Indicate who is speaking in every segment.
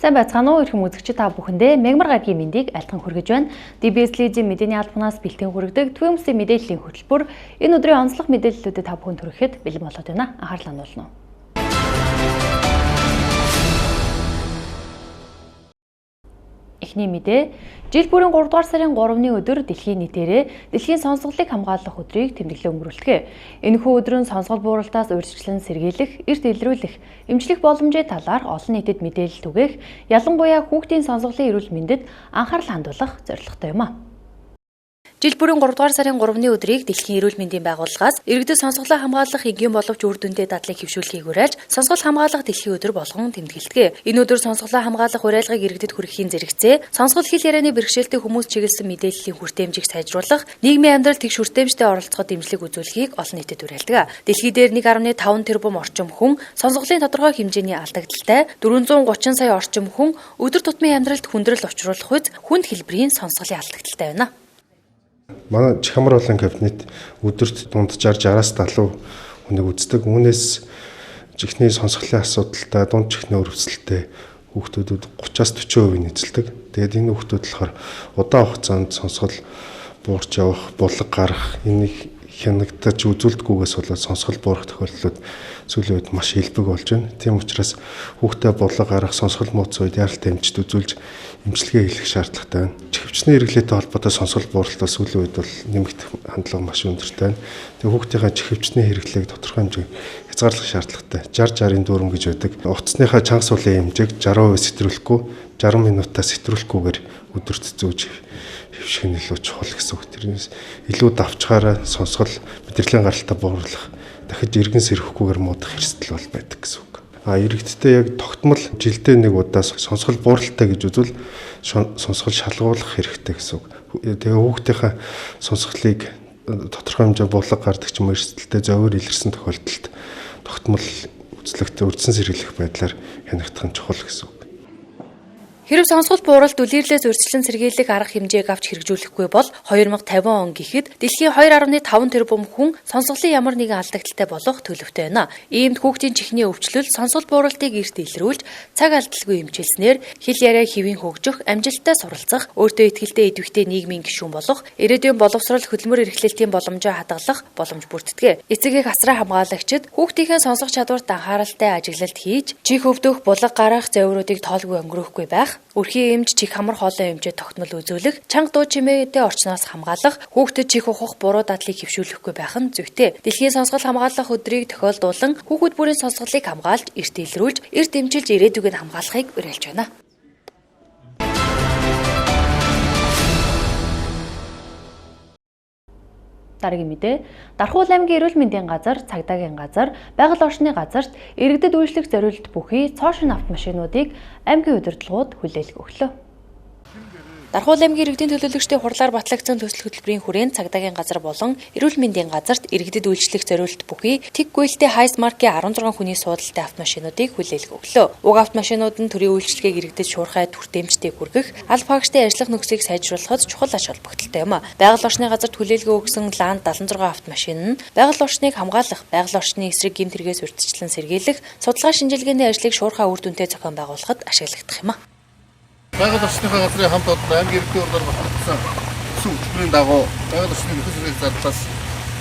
Speaker 1: Сайн байцгаана уу эрхэм үзэгчид, та бүхэндээ мягмар гарагийн мэндийг айлтган хүргэж байна. DBS телевизийн мэдээний албанаас бэлтгэн хүргэдэг Твийн хүмүүсийн мэдээллийн хөтөлбөр энэ өдрийн онцлог мэдээллүүдэд та бүхэнд хүрэхэд бэлэн болоод байна. Анхаарлаа хандуулна. Эхний мэдээ. Жил бүрийн 3 дугаар сарын 3-ны өдөр дэлхийн нийтээрээ дэлхийн сонсголыг хамгаалах өдрийг тэмдэглэн өнгөрүүлдэг. Энэхүү өдөр нь сонсгол бууралтаас урьдчилан сэргийлэх, эрт илрүүлэх, эмчлэх боломжийн талаар олон нийтэд мэдээлэл түгээх, ялангуяа хүүхдийн сонсголын эрүүл мэндэд анхаарал хандуулах зорилготой юм а. Жил бүрийн 3 дугаар сарын 3-ны өдрийг Дэлхийн эрүүл мэндийн байгууллагаас иргэдэд сонсголоо хамгаалах энгийн боловч үр дүнтэй дадлыг хэвшүүлэхийг уриалж, сонсгол хамгаалах дэлхийн өдөр болгон тэмдэглэдэг. Энэ өдөр сонсголоо хамгаалах уриалгыг иргэдэд хүргэхийн зэрэгцээ сонсгол хэл ярианы бэрхшээлтэй хүмүүс чиглэсэн мэдээллийн хүртээмжийг сайжруулах, нийгмийн амьдрал тэгш хүртээмжтэй оролцоход дэмжлэг үзүүлэхийг олон нийтэд уриалдаг. Дэлхий дээр 1.5 тэрбум орчим хүн сонсголын тодорхой хэмжээний алдагдaltaй, 430 сая орчим хүн өдөр тутмын амьдралд хүндрэл учруулах үз хүнд хэлбэрийн сонсголын алдагдaltaй байна.
Speaker 2: Манай Чихамар олон кабинет өдөрт дунджаар 60-аас 70 хүнийг үздэг. Үүнээс чихний сонсголын асуудалтай, дунд чихний өрөвсөлттэй хүүхдүүдэд 30-аас 40% эзэлдэг. Тэгээд энэ хүүхдүүд болохоор удаан хугацаанд сонсгол буурч явах, булаг гарах, энийг хянагдаж үзүүлдэггүйгээс болоод сонсгол буурах тохиолдлууд сүүлийн үед маш илбэг болж байна. Тийм учраас хүүхдээ булаг гарах, сонсгол мууц үед яаралтай эмчит үзүүлж эмчилгээ хийх шаардлагатай байна. Чихвчний хэрэглээтэй холбоотой сонсгол бууралтаа сүүлийн үед бол нэмэгдэх хандлага маш өндөртэй байна. Тэгээ хүүхдийнхаа чихвчний хэрэглээг тодорхой хэмжээнд хязгаарлах шаардлагатай. 60-60-ын дүүрэм гэж байдаг. Утасныхаа чанга суулын хэмжээг 60% сэтрүүлэхгүй, 60 минутаас сэтрүүлэхгүйгээр өдөрт зүүж хэвших нь илүү чухал гэсэн үг. Тэрнээс илүү давчгаараа сонсгол мэдрэлийн гаралтаа бууруулах, дахиж эргэн сэрэхгүйгээр муудах эрсдэл бол байдаг гэсэн үг. А иргэдтэй яг тогтмол жилдээ нэг удаа сонсгол бууралтай гэж үзвэл сонсгол шалгуулах хэрэгтэй гэсэн үг. Тэгээ хүүхдийнхээ сонсголыг тодорхой хэмжээ булаг гардаг ч юм уу эрсдэлтэй зовөр илэрсэн тохиолдолд тогтмол үзлэгтээ урьдчилан сэргийлэх байдлаар хянагдах нь чухал гэсэн үг.
Speaker 1: Хэрв сонсгол бууралт үлээрлээс урьдчилан сэргийлэх арга хэмжээг авч хэрэгжүүлэхгүй бол 2050 он гэхэд дэлхийн 2.5 тэрбум хүн сонсголын ямар нэгэн алдагдaltaй болох төлөвтэй байна. Иймд хүүхдийн чихний өвчлөл сонсгол бууралтыг эрт илрүүлж, цаг алдалгүй эмчилснээр хэл яриа хэвийн хөгжих, амжилттай суралцах, өөртөө ихтэй идэвхтэй нийгмийн гишүүн болох, ирээдүйн боловсрол хөдөлмөр эрхлэлтийн боломжоо хадгалах боломж бүрддэг. Эцэг эх асраа хамгаалагчид хүүхдийнхээ сонсох чадварт анхааралтай ажиглалт хийж, чих өвдөх, булаг гарах зовируудыг тоолгүй өнгөрөөхгүй байх, өрхийн эмч чих хамар хоолой эмчээ тогтмол үзүүлэх, чанга дуу чимээтэй орчноос хамгаалах, хүүхдэд чих ухах буруу дадлыг хэвшүүлэхгүй байх нь зүйтэй. Дэлхийн сонсгол хамгаалах өдрийг тохиолдуулан хүүхэд бүрийн сонсголыг хамгаалж, эрт илрүүлж, эрт эмчилж ирээдүг нь хамгаалахыг уриалж байна. Дараагийн мэдээ. Дархуул аймгийн эрүүл мэндийн газар, цагдаагийн газар, байгаль орчны газарт иргэдэд үйлчлэх зориулт бүхий цоо шинэ автомашинуудыг аймгийн удирдлагууд хүлээлгэ өглөө. Дархуул аймгийн иргэдийн төлөөлөгчдийн хурлаар батлагдсан төсөл хөтөлбөрийн хүрээнд цагдаагийн газар болон эрүүл мэндийн газарт иргэдэд үйлчлэх зориулт бүхий тэг гүйлтэй Хайс маркийн 16 хүний суудалтай автомашинуудыг хүлээлгэ өглөө. Уг автомашинууд нь төрийн үйлчлэгийг иргэдэд шуурхай хүртээмжтэй хүргэх, аль фагчтай ажиллах нөхцөлийг сайжруулахад чухал ач холбогдолтой юм. Байгаль орчны газарт хүлээлгэ өгсөн Ланд 76 автомашин нь байгаль орчныг хамгаалах, байгаль орчны эсрэг гэмт хэрэгээс урьдчилан сэргийлэх, судалгаа шинжилгээний ажлыг шуурхай үр дүнтэй зохион байгуулахад ашиглагдах юм.
Speaker 3: Байгаль орчныхаа газрын хамт олон аймгийн иргэдийн хурлаар батлагдсан төсөв хөтөлбөрийн дагуу байгаль орчны нөхцөл сэргээх зардлаас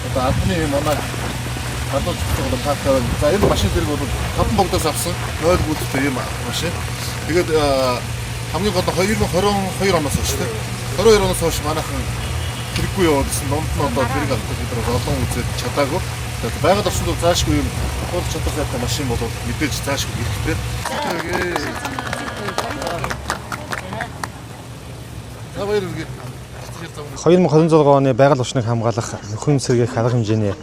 Speaker 3: одоо албаны манай халуулж өгч байгаа паркаар. За энэ машин зэрэг бол 5 богдоос авсан 0 гүйлттэй ийм машин. Тэгээд хамгийн гол нь 2022 оноос хойш тийм 22 оноос хойш манайхан хэрэггүй яваад гэсэн дунд нь одоо тэрэг авах бид нар олон үзээд чадаагүй. Тэгээд байгаль орчинд заашгүй юм хурд чадвар сайтай машин бол мэдээж заашгүй хэрэгтэй. За баяр хүргэе.
Speaker 4: 2026 оны байгаль орчныг хамгаалах нөхөн сэргээх арга хэмжээний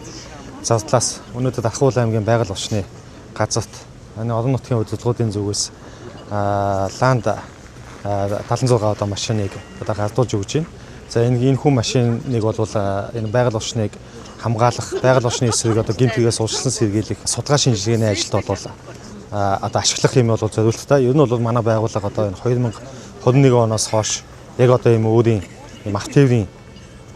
Speaker 4: зардлаас өнөөдөр Дархуул аймгийн байгаль орчны газарт олон нутгийн удирдлагуудын зүгээс Ланд 76 одоо машиныг одоо гардуулж өгч байна. За энэ хүү машиныг бол энэ байгаль орчныг хамгаалах, байгаль орчны эсрэг одоо гэмт хэрэгээс урьдчилан сэргийлэх судалгаа шинжилгээний ажилд бол одоо ашиглах юм бол зориулттай. Ер нь бол манай байгууллага одоо энэ 2021 оноос хойш яг одоо ийм өөрийн ийм автоэврийн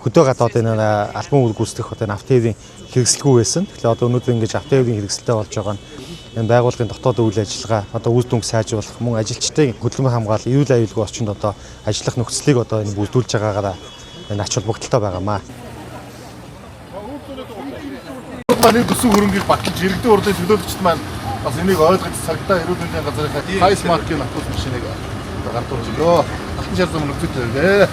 Speaker 4: хөдөө гадаад энэ албан үүрэг гүйцэтгэх одоо энэ автоэврийн хэрэгсэлгүй байсан. Тэгэхээр одоо өнөөдөр ингэж автоэврийн хэрэгсэлтэй болж байгаа нь энэ байгууллагын дотоод үйл ажиллагаа одоо үр дүнг сайжруулах мөн ажилчдын хөдөлмөр хамгаалал, эрүүл аюулгүй орчинд одоо ажиллах нөхцөлийг одоо энэ бүрдүүлж байгаагаараа энэ ач холбогдолтой байгаамаа.
Speaker 3: Манай төсөв хөрөнгийг баталж иргэдийн хурлын төлөөлөгчд маань бас энийг ойлгож цагдаа эрүүл мэндийн газрынхаа Хайс маркийн автобус машиныг гардуулж өглөө. Алтан шар зам нөхцөлт тавьлаа.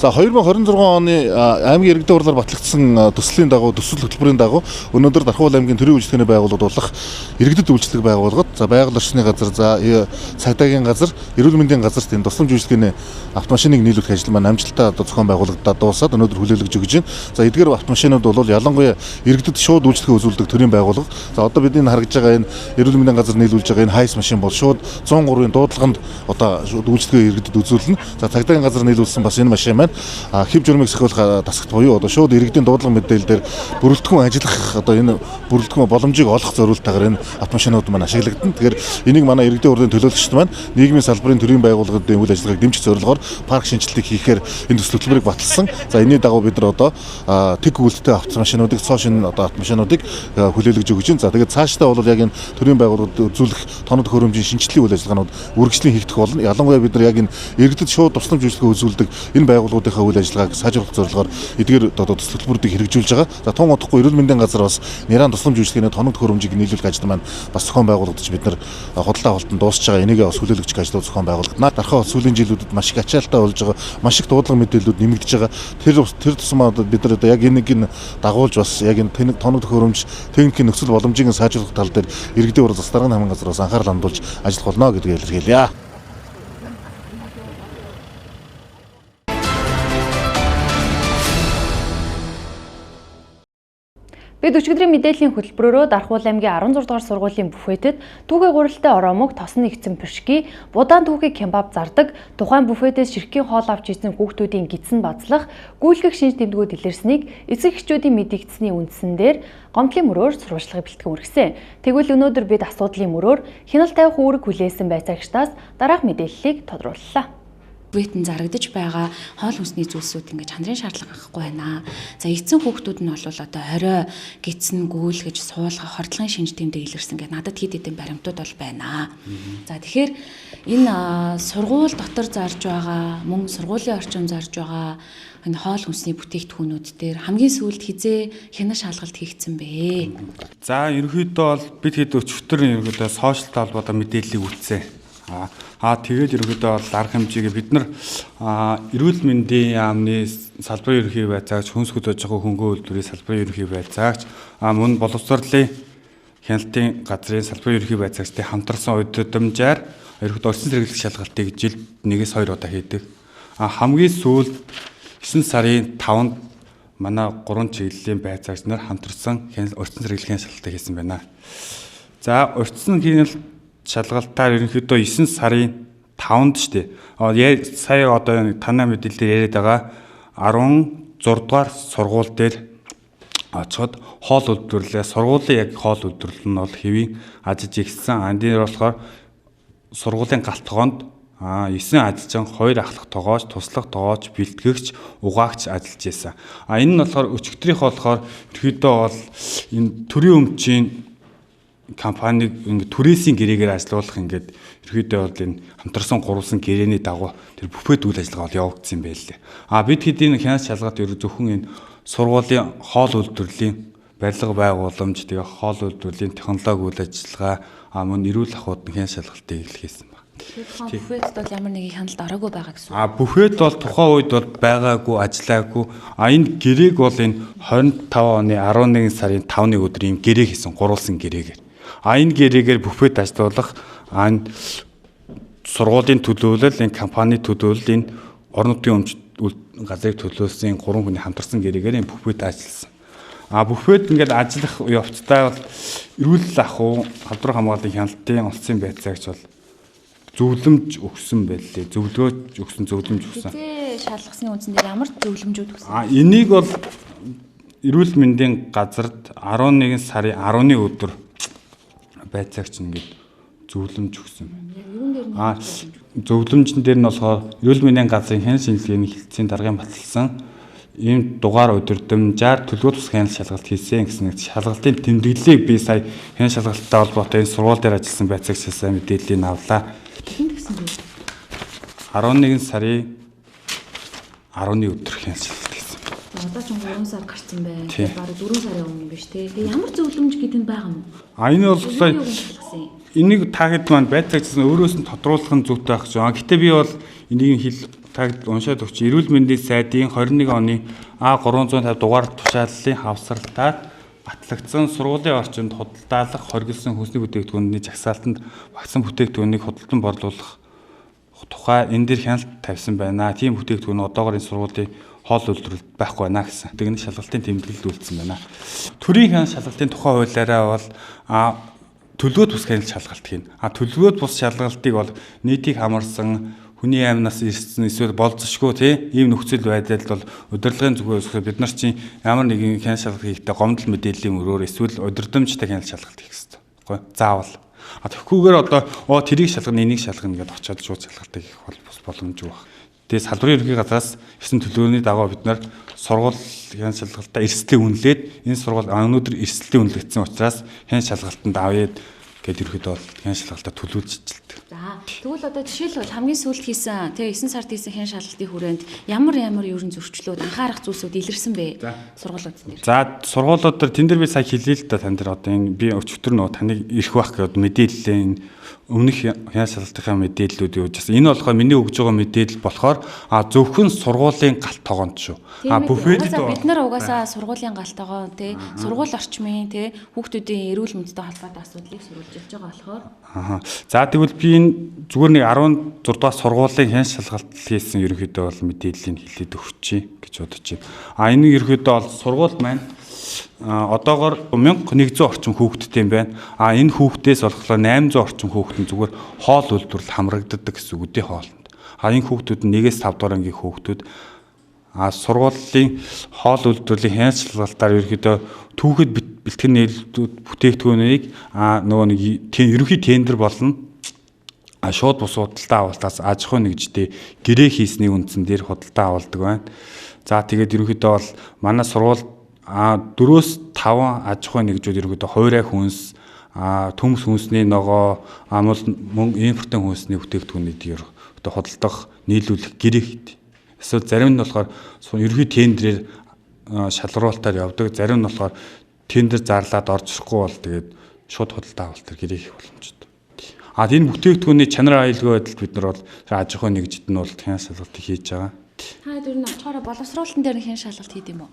Speaker 3: За 2026 оны аймгийн иргэдийн хурлаар батлагдсан төслийн дагуу төсөл хөтөлбөрийн дагуу өнөөдөр Дархуул аймгийн төрийн үйлчилгээний байгууллагууд болох иргэдэд үйлчлэг байгууллагад за байгаль орчны газар, за цагдаагийн газар, эрүүл мэндийн газарт энэ тусламж үйлчилгээний автомашиныг нийлүүлэх ажил маань амжилттай одоо зохион байгуулагдаад дуусаад өнөөдөр хүлээлгэж өгч байна. За эдгээр автомашинууд бол ялангуяа иргэдэд шууд үйлчлэгээ үзүүлдэг төрийн байгууллага. За одоо бидний харагдж байгаа энэ эрүүл мэндийн газар нийлүүлж байгаа энэ хайс машин бол шууд 103-ын дуудлаганд одоо шууд үйлчлэгээ иргэдэд үзүүлнэ. За цагдаагийн газар нийлүүлсэн бас энэ машин маань хэв журмыг сахиулах тасагт буюу одоо шууд иргэдийн дуудлага мэдээлэл дээр бүрэлдэхүүн ажиллах одоо энэ бүрэлдэхүүн боломжийг олох зорилтойгоор энэ автомашинууд маань ашиглагдана. Тэгэхээр энийг манай иргэдийн хурлын төлөөлөгчд маань нийгмийн салбарын төрийн байгууллагын үйл ажиллагааг дэмжих зорилгоор парк шинжилтийг хийхээр энэ төсөл хөтөлбөрийг баталсан. За энэний дагуу бид нар одоо тэг үйлдэлтэй автомашинуудыг цоо шинэ одоо автомашинуудыг хүлээлгэж өгч байна. За тэгээд цаашдаа бол яг энэ төрийн байгууллагад үзүүлэх тоног төхөөрөмжийн шинжилтийн үйл ажиллагаанууд үргэлжлэн хийгдэх болно. Ялангуяа бид нар яг энэ иргэдэд шууд тусламж үйлчлэгээ үзүүлдэг энэ байгууллагуудынхаа үйл ажиллагааг сайжруулах зорилгоор эдгээр одоо төсөл хөтөлбөрүүдийг хэрэгжүүлж байгаа. За тун удахгүй эрүүл мэндийн газар бас нэран тусламж үйлчилгээний тоног төхөөрөмжийг нийлүүлэх ажил маань бас зохион байгуулагдаж бид нар худалдаа авалтанд дуусч байгаа. Энийгээ бас хүлээлгэж ажлууд зохион байгуулагдана. Дархаа сүүлийн жилүүдэд маш их ачаалттай болж байгаа, маш их дуудлага мэдээллүүд нэмэгдэж байгаа. Тэр тусмаа одоо бид нар одоо яг энийг нь дагуулж бас яг энэ тоног төхөөрөмж техникийн нөхцөл боломжийг сайжруулах тал дээр иргэдийн хурал засаг даргын хамгаалал газар бас анхаарал хандуулж ажиллах болно гэдгийг илэрхийлье.
Speaker 1: Бид өчигдрийн мэдээллийн хөтөлбөрөөрөө Дархуул аймгийн 16 дугаар сургуулийн буфетэд түүхий гурилтай ороомог, тосон нэгцэн пиршки, будаан түүхий кебаб зардаг, тухайн буфетээс ширхгийн хоол авч ирсэн хүүхдүүдийн гидсэн базлах, гүйлгэх шинж тэмдгүүд илэрснийг эцэг эхчүүдийн мэдэгдсэний үндсэн дээр гомдлын мөрөөр сурвалжлагыг бэлтгэн үргэсэн. Тэгвэл өнөөдөр бид асуудлын мөрөөр хяналт тавих үүрэг хүлээсэн байцаагчдаас дараах мэдээллийг тодрууллаа.
Speaker 5: Буфетэн зарагдаж байгаа хоол хүнсний зүйлсүүд ингээд чанарын шаардлага хангахгүй байна. За эцэн хүүхдүүд нь бол одоо орой гидсэн гүйлгэж суулгах хордлогын шинж тэмдэг илэрсэн гэдэг надад хэд хэдэн баримтууд бол байна. За тэгэхээр энэ сургууль дотор зарж байгаа мөн сургуулийн орчин зарж байгаа энэ хоол хүнсний бүтээгдэхүүнүүд дээр хамгийн сүүлд хизээ хянах шалгалт хийгдсэн бэ?
Speaker 6: За ерөнхийдөө бол бид хэд өчигдөр ерөнхийдөө сошиал холбоотой мэдээллийг үлдсэн. Тэгээд ерөнхийдөө бол арга хэмжээгээ бид нар эрүүл мэндийн яамны салбарын ерөнхий байцаагч, хүнс хөдөө аж ахуйн хөнгөн үйлдвэрийн салбарын ерөнхий байцаагч, мөн боловсролын хяналтын газрын салбарын ерөнхий байцаагчдын хамтарсан удирдамжаар ерөнхийдөө орчин сэргийлэх шалгалтыг жилд 1-2 удаа хийдэг. Хамгийн сүүлд 9 сарын 5-нд манай 3 чиглэлийн байцаагч нар хамтарсан орчин сэргийлэхийн шалгалтыг хийсэн байна. За орчин хяналт шалгалтаар ерөнхийдөө 9 сарын 5-нд шүү дээ. Сая одоо танай мэдээлэлээр яриад байгаа 16 дугаар сургууль дээр очиход хоол үйлдвэрлэлээ. Сургуулийн яг хоол үйлдвэрлэл нь бол хэвийн ажиж ихсэн. Ан дээр болохоор сургуулийн галт тогоонд 9 ажилчин, 2 ахлах тогооч, туслах тогооч, бэлтгэгч, угаагч ажиллаж байсан. Энэ нь болохоор өчигдрийнх болохоор ерөнхийдөө бол энэ төрийн өмчийн компаниг ингээд түрээсийн гэрээгээр ажилуулах ингээд ерөнхийдөө бол энэ хамтарсан гурвалсан гэрээний дагуу тэр буфет үйл ажиллагаа бол явагдсан юм байл лээ. Бид хэдийн хянас шалгалт ерөө зөвхөн энэ сургуулийн хоол үйлдвэрлэлийн барилга байгууламж, тэгээ хоол үйлдвэрлэлийн технологи үйл ажиллагаа, мөн эрүүл ахуйд хянас шалгалтыг хийсэн байна.
Speaker 5: Буфет бол ямар нэгэн хяналт ороогүй байгаа гэсэн.
Speaker 6: Буфет бол тухайн үед бол байгаагүй, ажиллаагүй. Энэ гэрээг бол энэ 25 оны 11 сарын 5-ны өдөр ийм гэрээ хийсэн, гурвалсан гэрээгээр. Энэ гэрээгээр буфет ажилуулах, энэ сургуулийн төлөөлөл, энэ компани төлөөлөл, энэ орон нутгийн өмч газрыг төлөөлсөн 3 хүний хамтарсан гэрээгээр энэ буфет ажилласан. Буфет ингээд ажиллах явцдаа бол эрүүл ахуй, халдвар хамгааллын хяналтын улсын байцаагч бол зөвлөмж өгсөн байлээ. Зөвлөгөөж өгсөн, зөвлөмж өгсөн.
Speaker 5: Хизээ шалгасны үндсэн дээр ямар зөвлөмжүүд өгсөн?
Speaker 6: Энийг бол Эрүүл мэндийн газарт 11 сарын 10-ны өдөр байцаагч ингээд зөвлөмж өгсөн байна. Зөвлөмжн дээр нь болохоор эрүүл мэндийн газрын хяналт шинжилгээний хэлтсийн даргын баталсан ийм дугаар удирдамжаар төлөвлөлт тус хяналт шалгалт хийсэн гэсэн нэг шалгалтын тэмдэглэлийг би сая хяналт шалгалттай холбоотой энэ сургууль дээр ажилласан байцаагчаас мэдээллийг авлаа.
Speaker 5: Хэн гэсэн бэ?
Speaker 6: 11 сарын 10-ны өдөр хяналт шалгалт хийсэн.
Speaker 5: Одоо ч 3 сар гарсан байна. Бараг 4 сарын өмнө юм биш үү? Тэгээ ямар зөвлөмж гэдэг нь байгаа юм уу?
Speaker 6: Энэ бол сая энийг та хэд маань байцаагчсан өөрөөс нь тодруулах нь зүйтэй байх гэж байна. Гэтэ би бол энийг хэл та хэд уншаад өгч. Эрүүл мэндийн сайдын 21 оны А350 дугаар тушааллын хавсралтаар батлагдсан сургуулийн орчинд худалдаалах хоригдсон хүнсний бүтээгдэхүүний жагсаалтанд багтсан бүтээгдэхүүнийг худалдан борлуулах тухай энэ дэр хяналт тавьсан байна. Тийм бүтээгдэхүүн одоогоор энэ сургуулийн хоол үйлдвэрлэлд байхгүй байна гэсэн. Тэгнэ шалгалтын тэмдэглэл үлдсэн байна. Төрийн хяналт шалгалтын тухай хуулиараа бол төлөвлөгөөт бус хяналт шалгалт хийнэ. Төлөвлөгөөт бус шалгалтыг бол нийтийг хамарсан хүний амнаас ирсэн эсвэл болзошгүй тий ийм нөхцөл байдалд бол удирдлагын зүгээс өсгөх бид нар чинь ямар нэгэн хяналт шалгалт хийхдээ гомдол мэдээллийн өрөөр эсвэл удирдамжтай хяналт шалгалт хийх хэрэгтэй. Тэгэхгүй заавал. Тэгэхгүйгээр одоо тэрийг шалгана, энийг шалгана гэдээ очиод шууд шалгалтыг хийх бол бус боломжгүй баг. Тэгээ салбарын ерөнхий газраас 9 төлөвлөгөөний дагуу бид нар сургууль хяналт шалгалтаа эрсдэлийг үнэлээд энэ сургууль өнөөдөр эрсдэлийг үнэлэгдсэн учраас хяналт шалгалтанд авъя гэдээ ерөнхийдөө бол хяналт шалгалтаа төлөвлөж ажилладаг.
Speaker 5: За тэгвэл одоо жишээлбэл хамгийн сүүлд хийсэн тэгээ 9 сард хийсэн хяналт шалгалтын хүрээнд ямар ямар ерөн зөрчлүүд анхаарах зүйлсүүд илэрсэн бэ сургуулиуд дээр?
Speaker 6: За сургуулиуд дээр тэн дээр би сая хэлье л да тань дээр одоо энэ би өчигдөр нөө таныг ирэх байх гэдээ мэдээллээ энэ өмнөх хяналт шалгалтынхаа мэдээллүүд юу гэсэн. Энэ болохоор миний өгж байгаа мэдээлэл болохоор зөвхөн сургуулийн галт тогоонд шүү.
Speaker 5: Буфетэд бид нар угаасаа сургуулийн галт тогоо тий сургууль орчмын тий хүүхдүүдийн эрүүл мэндтэй холбоотой асуудлыг сурвалжилж байгаа болохоор.
Speaker 6: За тэгвэл би энэ зүгээр нэг 16 дугаар сургуулийн хяналт шалгалт хийсэн ерөнхийдөө бол мэдээллийг хэлээд өгчий гэж бодож байна. Энэ ерөнхийдөө бол сургууль маань одоогор 1100 орчим хүүхэдтэй юм байна. Энэ хүүхдээс болохоор 800 орчим хүүхэд нь зүгээр хоол үйлдвэрлэл хамрагддаг гэсэн үг үү хоолнд. Энэ хүүхдүүд нь 1-ээс 5 дугаар ангийн хүүхдүүд. Сургуулийн хоол үйлдвэрлэлийн хяналт шалгалтаар ерөнхийдөө түүхэд бэлтгэн нийлүүлэлтүүд бүтээгдэхүүнийг нөгөө нэг ерөнхий тендер болно. Шууд бус худалдаа авалтаас аж ахуй нэгжтэй гэрээ хийсний үндсэн дээр худалдаа авалдаг байна. За тэгээд ерөнхийдөө бол манай сургууль 4-5 аж ахуй нэгжүүд ерөнхийдөө хуурай хүнс, төмс хүнсний ногоо, амул мөн импортын хүнсний бүтээгдэхүүнийг ерөнхийдөө худалдах, нийлүүлэх гэрээ хийдэг. Эсвэл зарим нь болохоор ерөнхий тендрээр шалруултаар явдаг, зарим нь болохоор тендер зарлаад орж ирэхгүй бол тэгээд шууд худалдаа авалтаар гэрээ хийх боломжтой. Энэ бүтээгдэхүүний чанар аюулгүй байдалд бид нар бол аж ахуй нэгжид нь бол хяналт шалгалтыг хийж байгаа.
Speaker 5: Та хэд ер нь очихороо боловсруулалтын дээр хяналт шалгалт хийд юм уу?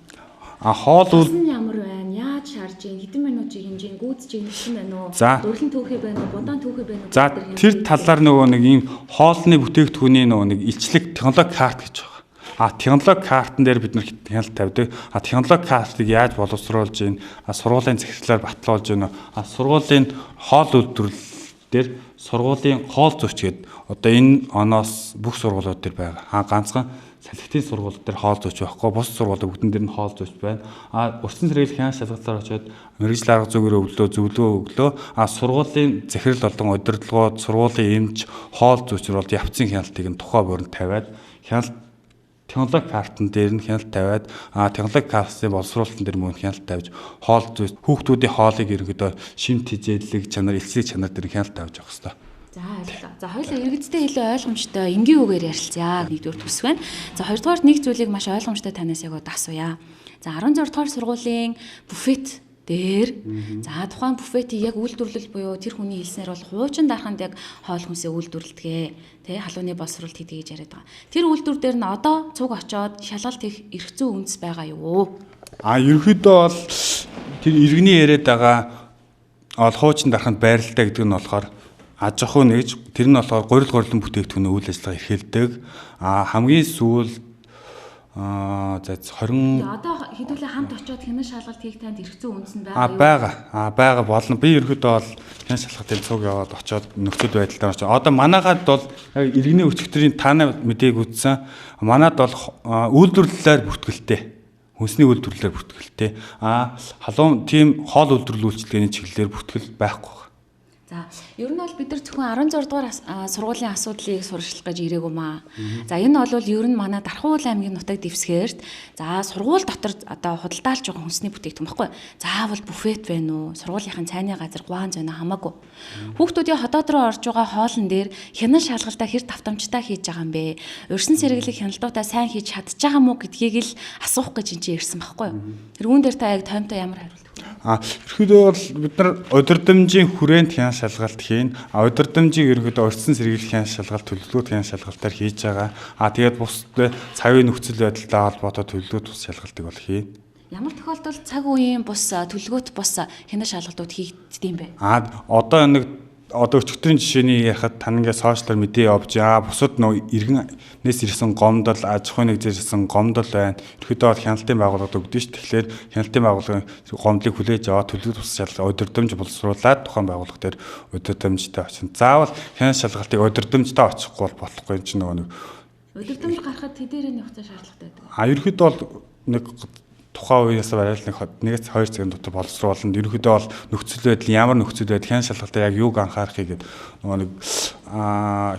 Speaker 6: Хоол үйл
Speaker 5: нь ямар байна? Яаж шаарж ийн? Хэдэн минутыг хэмжээ? Гүйцэж хэмжсэн байна уу? Дурлан түүхий байна уу? Будаан түүхий байна уу?
Speaker 6: За тэр талаар нөгөө нэг ийм хоолны бүтээгдэхүүний нөгөө нэг илчлэг технологи карт гэж байгаа. Технологи картн дээр бид нар хяналт тавьдаг. Технологи картыг яаж боловсруулж ийн? Сургуулийн захирлаар батлуулж гинэ. Сургуулийн хоол үйлдвэрлэл дээр сургуулийн хоол зүйч гээд одоо энэ оноос бүх сургуулиуд дээр байгаа. Ганцхан салхитын сургуулиуд дээр хоол зүйч байхгүй. Бус сургуулиуд бүгдэн дээр нь хоол зүйч байна. Урьдчилан сэргийлэх хяналт шалгалтаар очиод мэргэжил арга зүгээр өглөө, зөвлөгөө өглөө. Сургуулийн захирал болон удирдлагууд, сургуулийн эмч, хоол зүйчэр бол явцын хяналтыг нь тухай бүрэн тавиад хяналт технологи картн дээр нь хяналт тавиад технологи картын боловсруулалтын дээр мөн хяналт тавьж хоол зүйч хүүхдүүдийн хоолыг ерөнхийдөө шимт хизээлэг чанар, элсэг чанар дээр хяналт тавьж явах хэрэгтэй.
Speaker 5: За ойлголоо. За хоёулаа иргэдтэй илүү ойлгомжтой энгийн үгээр ярилцъя. Нэгдүгээр төсөв байна. За хоёрдугаарт нэг зүйлийг маш ойлгомжтой танаас яг одоо асууя. За 16 дугаар сургуулийн буфет дээр за тухайн буфетийг яг үйлдвэрлэл буюу тэр хүний хэлснээр бол хуучин дарханд яг хоол хүнсээ үйлдвэрлэдэг тэ халууны боловсруулалт хийдэг гэж яриад байгаа. Тэр үйлдвэр дээр нь одоо цуг очоод шалгалт хийх эрх зүйн үндэс байгаа юу?
Speaker 6: Ерөнхийдөө бол тэр иргэний яриад байгаа ол хуучин дарханд байралтай гэдэг нь болохоор аж ахуй нэгж тэр нь болохоор гурил гурилан бүтээгдэхүүний үйл ажиллагаа эрхэлдэг. Хамгийн сүүл за 20
Speaker 5: одоо хэдүүлээ хамт очиод хянан шалгалт хийх танд эрх зүйн үндэс нь байгаа юу?
Speaker 6: Байгаа. Байгаа болно. Би ерөнхийдөө бол хянан шалгалтын цуг яваад очиод нөхцөл байдал дээр очиод одоо манайхад бол яг иргэний өчигдрийн таана мэдээг үзсэн. Манад бол үйлдвэрлэлээр бүртгэлтэй. Хүнсний үйлдвэрлэлээр бүртгэлтэй. Халуун тийм хоол үйлдвэрлэл үйлчилгээний чиглэлээр бүртгэл байхгүй.
Speaker 5: За, ер нь бол бид нар зөвхөн 16 дугаар сургуулийн асуудлыг сурчлах гэж ирээгүй маа. За, энэ бол ер нь манай Дархуул аймгийн нутаг дэвсгэрт за сургууль дотор одоо худалдаалж байгаа хүнсний бүтээгдэхүүн баггүй. Заавал буфет байна уу? Сургуулийнхын цайны газар гуаан зойно хамаагүй. Хүүхдүүдийн ходоод руу орж байгаа хоолн дээр хянан шалгалтаа хэр давтамжтай хийж байгаа юм бэ? Урьсан сэргийлэх хяналтуудаа сайн хийж чадж байгаа мó гэдгийг л асуух гэж энэ чинь ирсэн баггүй. Тэр үүн дээр та яг тоймтой ямар хариулт?
Speaker 6: Ерөнхийдөө бол бид нар удирдамжийн хүрээнд хян шалгалт хийн. Удирдамжийг ерөнхийдөө урьдчилан сэргийлэх хян шалгалт, төлөвлөгөөт хян шалгалтаар хийж байгаа. Тэгээд бус цагийн нөхцөл байдалтай холбоотой төлөвлөгөөт бус шалгалтыг бол хийн.
Speaker 5: Ямар тохиолдолд цаг үеийн бус төлөвлөгөөт бус хян шалгалтууд хийгддэг юм бэ?
Speaker 6: Одоо нэг одоо өчигдрийн жишээний ярихад тань ингээ сошиалар мэдээ явж бусад нөө иргэнээс ирсэн гомдол, аж ахуйн нэгжээс ирсэн гомдол байна. Ерөнхийдөө бол хяналтын байгууллагад өгдөн ш. Тэгэхээр хяналтын байгууллагын гомдлыг хүлээж аваад төлөвлөлт бус шалгалт удирдамж боловсруулад тухайн байгууллага дээр удирдамжтай очино. Заавал хяналт шалгалтыг удирдамжтай очихгүй бол болохгүй юм чинь нөгөө нэг
Speaker 5: удирдамж гаргахад тэдээрээ хугацаа шаардлагатай байдаг.
Speaker 6: Ерөнхийдөө бол нэг тухайн үеэс барайл нэг 1-2 цагийн дотор боловсруулна. Ерөнхийдөө бол нөхцөл байдал ямар нөхцөл байдал хян шалгалтаа яг юуг анхаарахыг гэдэг нөгөө нэг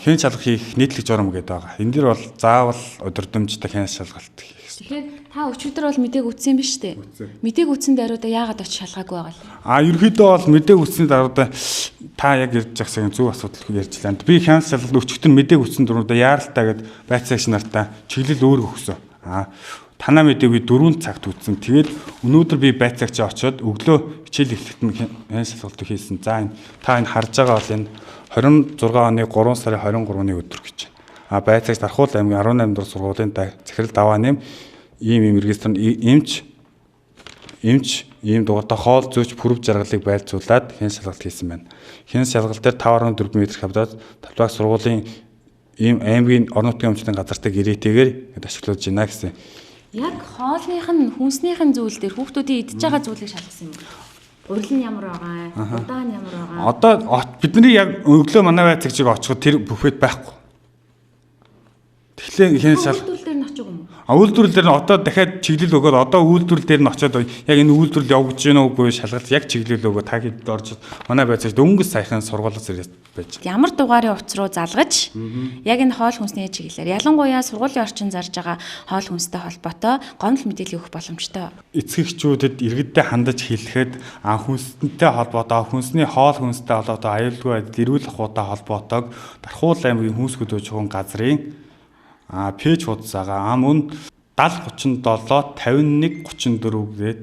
Speaker 6: хян шалгалт хийх нийтлэг журам гэдэг байгаа. Энэ дэр бол заавал удирдамжтай хян шалгалт хийх.
Speaker 5: Тэгэхээр та өчигдөр бол мэдээг үтсэн биш үү? Мэдээг үтсэн даруйда яагаад очиж шалгаагүй байгаа
Speaker 6: л? Ерөнхийдөө бол мэдээг үтсэн даруйда та яг ярьж байгсан зөв асуудал ярьж лаа. Би хян шалгалт өчигдөр мэдээг үтсэн даруйда яаралтай гэд байцаагч нартаа чиглэл өөр өгсөн. Танаа мэдээ би 4 цагт үтсэн. Тэгээд өнөөдөр би байцаагч очиод өглөө хичээл эхлэхэд нь хян шалгалт хийсэн. За энэ та энэ харж байгаа бол энэ 26 оны 3 сарын 23-ны өдөр гэж байна. Байцаагч Дархуул аймгийн 18 дугаар сургуулийн захирал даваа нэм ийм регистр эмч ийм дугаартай хоол зөөч пүрэв жаргалыг байлцуулаад хян шалгалт хийсэн байна. Хян шалгалт дээр 5.4 м квадрат тавлаг сургуулийн ийм аймгийн орон нутгийн өмчтийн газартай гэрээтэйгээр ашиглуулж байна гэсэн.
Speaker 5: Яг хоолных нь хүнснийх нь зүйл дээр хүүхдүүдийн идж байгаа зүйлийг шалгасан юм. Урил нь ямар байгаа, удаа нь ямар байгаа.
Speaker 6: Одоо бидний яг өглөө манай байцаагчийг очиход тэр буфет байхгүй. Тэгэхээр хин шал
Speaker 5: үйлдвэрлэл дээр нь очих юм уу?
Speaker 6: Үйлдвэрлэл дээр нь одоо дахиад чиглэл өгөөд одоо үйлдвэрлэл дээр нь очиод яг энэ үйлдвэрлэл явагдаж гэнэ үгүй шалгалт яг чиглэл өгөө та хэд орж манай байцаагч дөнгөж саяхан сургуулиас ирээд байж.
Speaker 5: Ямар дугаарын утас руу залгаж яг энэ хоол хүнсний чиглэлээр ялангуяа сургуулийн орчин зарж байгаа хоол хүнстэй холбоотой гомдол мэдээлэл өгөх боломжтой.
Speaker 6: Эцэг эхчүүдэд иргэдтэй хандаж хэлэхэд хүнсэнтэй холбоотой, хүнсний хоол хүнстэй холбоотой, аюулгүй байдал, эрүүл ахуйтай холбоотойг Дархуул аймгийн хүнс хөдөө чухам газрын пэйж хуудасаагаа мөн 70 37 51 34 гээд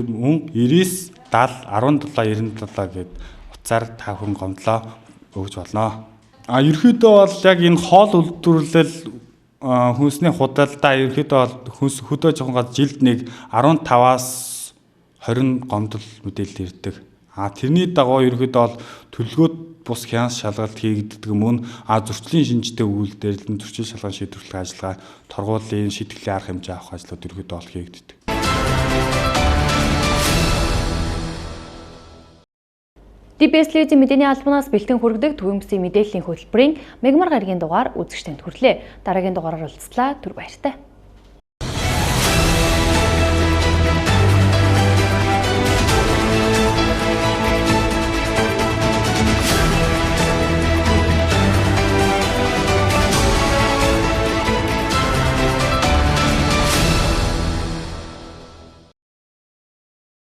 Speaker 6: мөн 99 70 17 97 гээд утсаар та хүн гомдлоо өгж болно. Ерөнхийдөө бол яг энэ хоол үйлдвэрлэл хүнсний худалдаа ерөнхийдөө бол хүнс хөдөө жоохон газ жилд нэг 15-аас 20 гомдол мэдээлэл ирдэг. Тэрний дагуу ерөнхийдөө бол төлөвлөгөөт бус хянс шалгалт хийгддэг мөн зөрчлийн шинжтэй үйлдэл нь зөрчил шалган шийдвэрлэх ажиллагаа, торгуулийн шийтгэлийн арга хэмжээ авах ажлууд ерөнхийдөө бол хийгддэг.
Speaker 1: DBS телевизийн мэдээний албанаас бэлтгэн хүргэдэг Төвийн бүсийн мэдээллийн хөтөлбөрийн мегмар гарагийн дугаар үзэгч танд хүрлээ. Дараагийн дугаараар уулзлаа. Түр баяртай.